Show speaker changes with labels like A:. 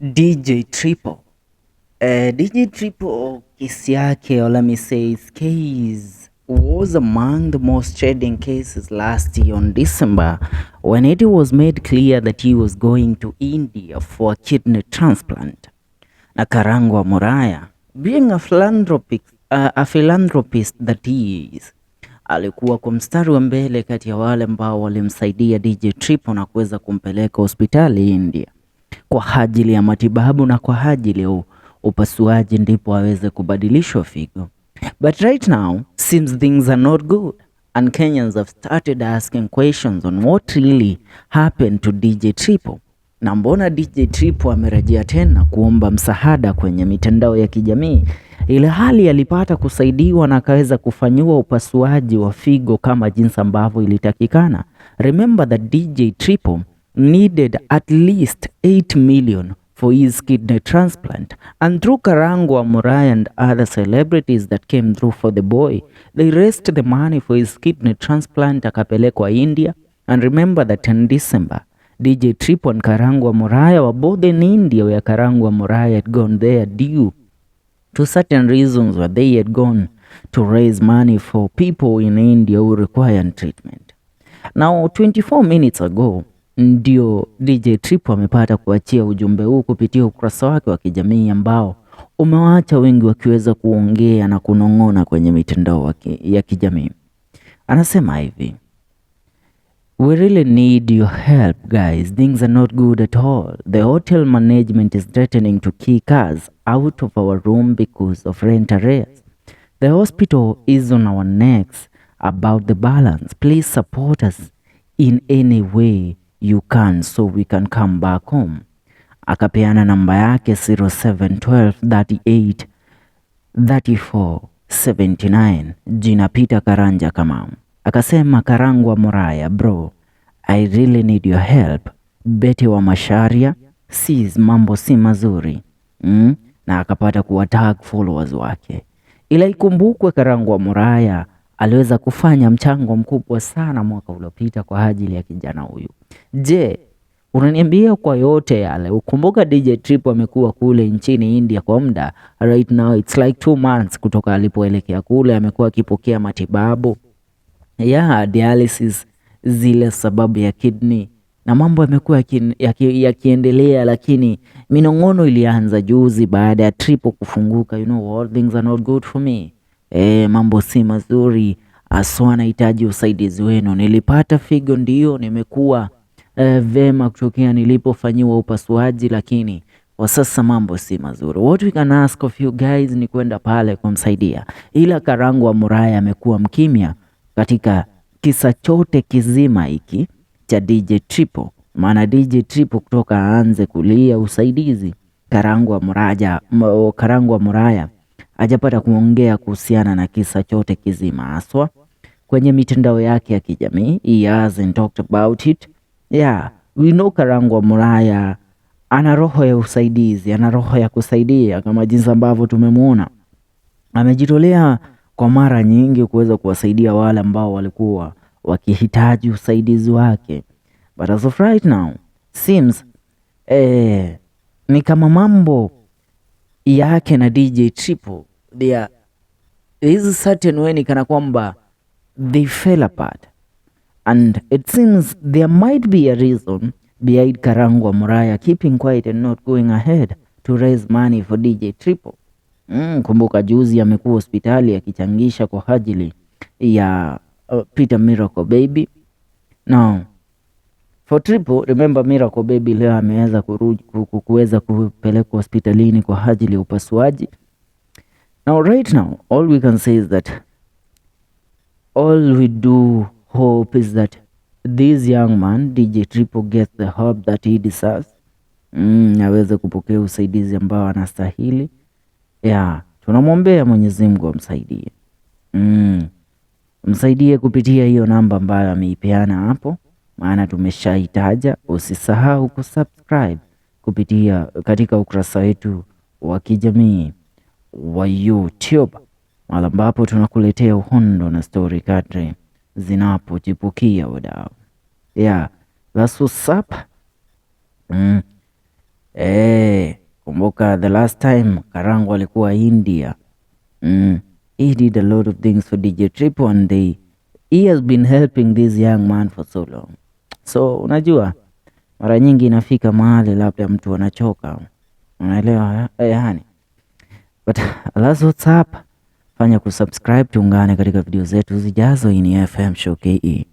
A: DJ Triple. DJ Triple kesi yake, or let me say his case, was among the most trending cases last year on December when it was made clear that he was going to India for a kidney transplant. Na Karangwa Muraya, being a philanthropist that he is, alikuwa kwa mstari wa mbele kati ya wale ambao walimsaidia DJ Triple na kuweza kumpeleka hospitali India kwa ajili ya matibabu na kwa ajili ya upasuaji ndipo aweze kubadilishwa figo. But right now seems things are not good and Kenyans have started asking questions on what really happened to DJ Triple. Na mbona DJ Triple amerejea tena kuomba msaada kwenye mitandao ya kijamii, ile hali alipata kusaidiwa na akaweza kufanyiwa upasuaji wa figo kama jinsi ambavyo ilitakikana. Remember that DJ Triple needed at least 8 million for his kidney transplant, and through Karangwa Muraya and other celebrities that came through for the boy, they raised the money for his kidney transplant, akapelekwa India. And remember that in December, DJ Triple and Karangwa Muraya were both in India, where Karangwa Muraya had gone there due to certain reasons where they had gone to raise money for people in India who require treatment. Now 24 minutes ago ndio DJ Triple amepata kuachia ujumbe huu kupitia ukurasa wake wa kijamii ambao umewaacha wengi wakiweza kuongea na kunong'ona kwenye mitandao ya kijamii. Anasema hivi: "We really need your help, guys. Things are not good at all. The hotel management is threatening to kick us out of our room because of rent arrears. The hospital is on our necks about the balance. Please support us in any way you can so we can come back home." Akapeana namba yake 0712 38 34 79, jina Peter Karanja Kamau. Akasema, "Karangwa Muraya bro, I really need your help. Betty wa Macharia sis, mambo si mazuri." Na akapata kuwatag followers wake, ila ikumbukwe Karangwa Muraya aliweza kufanya mchango mkubwa sana mwaka uliopita kwa ajili ya kijana huyu. Je, unaniambia kwa yote yale, ukumbuka DJ Triple amekuwa kule nchini India kwa muda. Right now it's like 2 months kutoka alipoelekea kule, amekuwa akipokea matibabu ya dialysis zile sababu ya kidney na mambo yamekuwa yakiendelea, lakini minong'ono ilianza juzi baada ya Triple kufunguka. "You know what, things are not good for me." Mambo si mazuri haswa, nahitaji usaidizi wenu. Nilipata figo, ndio nimekuwa vema kutokea nilipofanyiwa upasuaji, lakini kwa sasa mambo si mazuri. What we can ask of you guys ni kwenda pale kumsaidia, ila Karangwa Muraya amekuwa mkimya katika kisa chote kizima hiki cha DJ Triple. Maana DJ Triple kutoka aanze kulia usaidizi, Karangwa Muraya hajapata kuongea kuhusiana na kisa chote kizima haswa kwenye mitandao yake ya kijamii. He hasn't talked about it. Yeah, we know Karangwa Muraya ana roho ya usaidizi, ana roho ya kusaidia kama jinsi ambavyo tumemwona amejitolea kwa mara nyingi kuweza kuwasaidia wale ambao walikuwa wakihitaji usaidizi wake. But as of right now seems ni kama mambo yake na DJ Triple, there is a certain way ni kana kwamba they fell apart and it seems there might be a reason behind Karangwa Muraya keeping quiet and not going ahead to raise money for DJ Triple. Kumbuka juzi amekuwa hospitali akichangisha kwa ajili ya Peter Miracle Baby. Now for Triple, remember Miracle Baby leo ameweza kuweza kupelekwa hospitalini kwa ajili ya upasuaji. Now right now all we can say is that all we do hope is that this young man DJ Triple gets the help that he deserves. Aweze kupokea usaidizi ambao anastahili. Yeah, tunamwombea Mwenyezi Mungu amsaidie. Msaidie kupitia hiyo namba ambayo ameipeana hapo, maana tumeshaitaja. Usisahau kusubscribe kupitia katika ukurasa wetu wa kijamii wa YouTube, mahali ambapo tunakuletea uhondo na story kadri zinapochipukia wadau. Yeah, that's what's up. Kumbuka the last time Karangu alikuwa India. He did a lot of things for DJ Triple and he has been helping this young man for so long. So unajua mara nyingi inafika mahali labda mtu anachoka, unaelewa yani. But that's what's up. Fanya kusubscribe, tuungane katika video zetu zijazo. Hii ni FM Show KE.